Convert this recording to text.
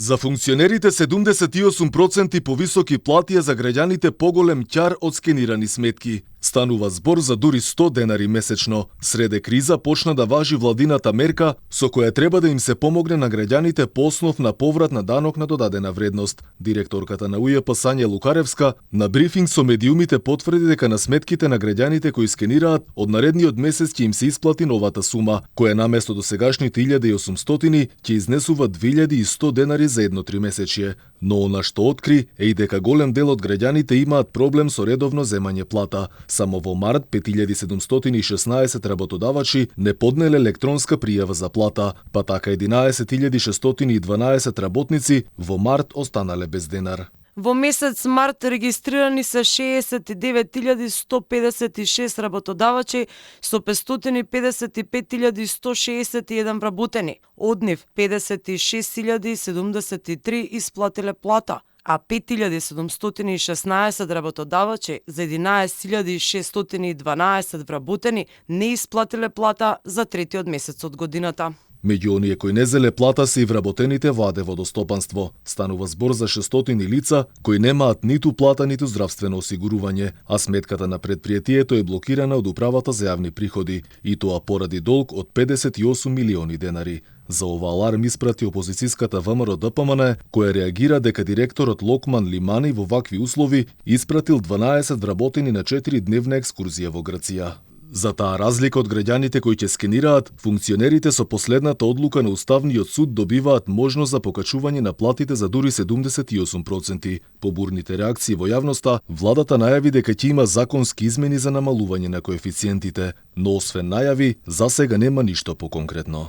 За функционерите 78% повисоки плати, а за граѓаните поголем ќар од скенирани сметки. Станува збор за дури 100 денари месечно. Среде криза почна да важи владината мерка со која треба да им се помогне на граѓаните по основ на поврат на данок на додадена вредност. Директорката на УЈП Сања Лукаревска на брифинг со медиумите потврди дека на сметките на граѓаните кои скенираат од наредниот месец ќе им се исплати новата сума, која наместо досегашните 1800 ќе изнесува 2100 денари за едно тримесечје. Но она што откри е и дека голем дел од граѓаните имаат проблем со редовно земање плата. Само во март 5716 работодавачи не поднеле електронска пријава за плата, па така 11612 работници во март останале без денар. Во месец март регистрирани се 69156 работодавачи со 555161 вработени. Од нив 56073 исплатиле плата, а 5716 работодавачи за 11612 вработени не исплатиле плата за третиот месец од годината. Меѓу оние кои не зеле плата се и вработените во АД Водостопанство. Станува збор за 600 лица кои немаат ниту плата, ниту здравствено осигурување, а сметката на предпријатието е блокирана од Управата за јавни приходи, и тоа поради долг од 58 милиони денари. За ова аларм испрати опозицијската ВМРО ДПМН, која реагира дека директорот Локман Лимани во вакви услови испратил 12 вработени на 4-дневна екскурзија во Грција. За таа разлика од граѓаните кои ќе скенираат, функционерите со последната одлука на Уставниот суд добиваат можност за покачување на платите за дури 78%. По бурните реакции во јавноста, владата најави дека ќе има законски измени за намалување на коефициентите, но освен најави, засега нема ништо поконкретно.